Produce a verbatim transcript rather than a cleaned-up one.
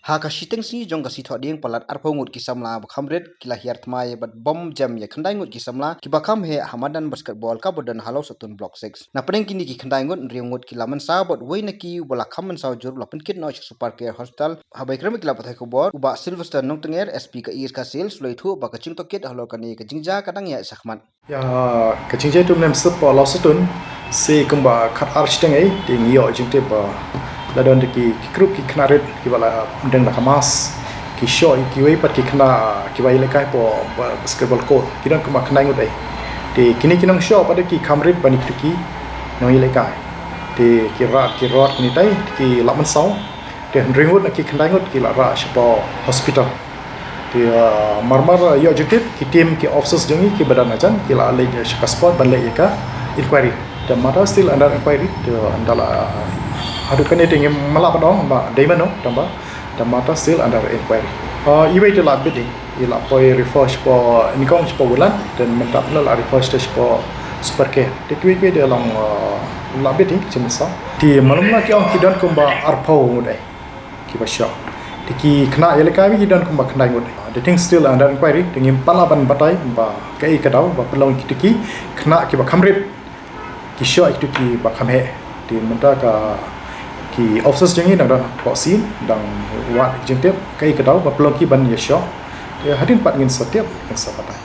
Ha ka shiteng sngi jong ka sngi Thohdieng palat arphew ngut ki samla ba kham rit ki la hiar thymmai bad bom jem ïa khyndai ngut ki samla kiba kham heh ha madan basketball kaba don ha Lawsohtun Block six. Na pdeng kine ki khyndai ngut, hynriew ngut ki la mynsaw bad uwei na ki uba la kham mynsaw jur u la pynkit noh sha Super Care Hospital. Haba ïakren bad ki lad pathai khubor, u Bah Sylvester Nongtnger, S P ka East Khasi Hills, u la ïathuh ba ka jingtohkit halor kane ka jingjia ka dang ïaid shakhmat. Ïa ka jingjia tu mynne mynstep ha Lawsohtun, shi kumba khatar shiteng ei, te ngi ïoh jingtip ba la don da ki, ki group ki khynnah rit kiba la ym deng da ka mask, ki shoh ïa kiwei pat ki khynnah kiba ïalehkai hapoh ba-, basketball court, ki don kumba khyndai ngut ei. Te kine ki nongshoh pat de ki kham rit ban ïa kito ki nongïalehkai. Te ki rah, ki rot kine tai, ki la mynsaw. Te hynriew ngut na ki khyndai ngut ki la rah shapoh hospital. Te, uh, mar mar, uh, ïoh jingtip, ki team ki officers jong ngi kiba don hajan ki la leit sha ka spot ban leit ïa ka inquiry. The matter still under inquiry. Te, uh, ynda la, uh, haduh kane te ngim lah ban ong ba dei mano, tangba the matter still under inquiry. Uh, iwei te la bit, i la poi refer shapoh nyngkong shapoh Woodland, te mynta phi la refer shapoh Super Care. Te kiwei kiwei te long, uh, la bit, jingmynsaw. Te malu malu ki ong ki don kumba arphew ngut ei kiba shoh. Te ki khynnah ïalehkai ki don kumba khyndai ngut. The thing still under inquiry. Te ngim pat lah ban batai ba kaei ka daw ba pynlong kito ki khynnah kiba kham rit ki shoh ïa kito kiba kham heh. Te mynta ka, ki officers jong ngi dang don hapoh scene, dang wad jingtip kaei ka daw ba pynlong ki ban ïashoh. Te hadien pat ngin sa tip, ngin sa batai.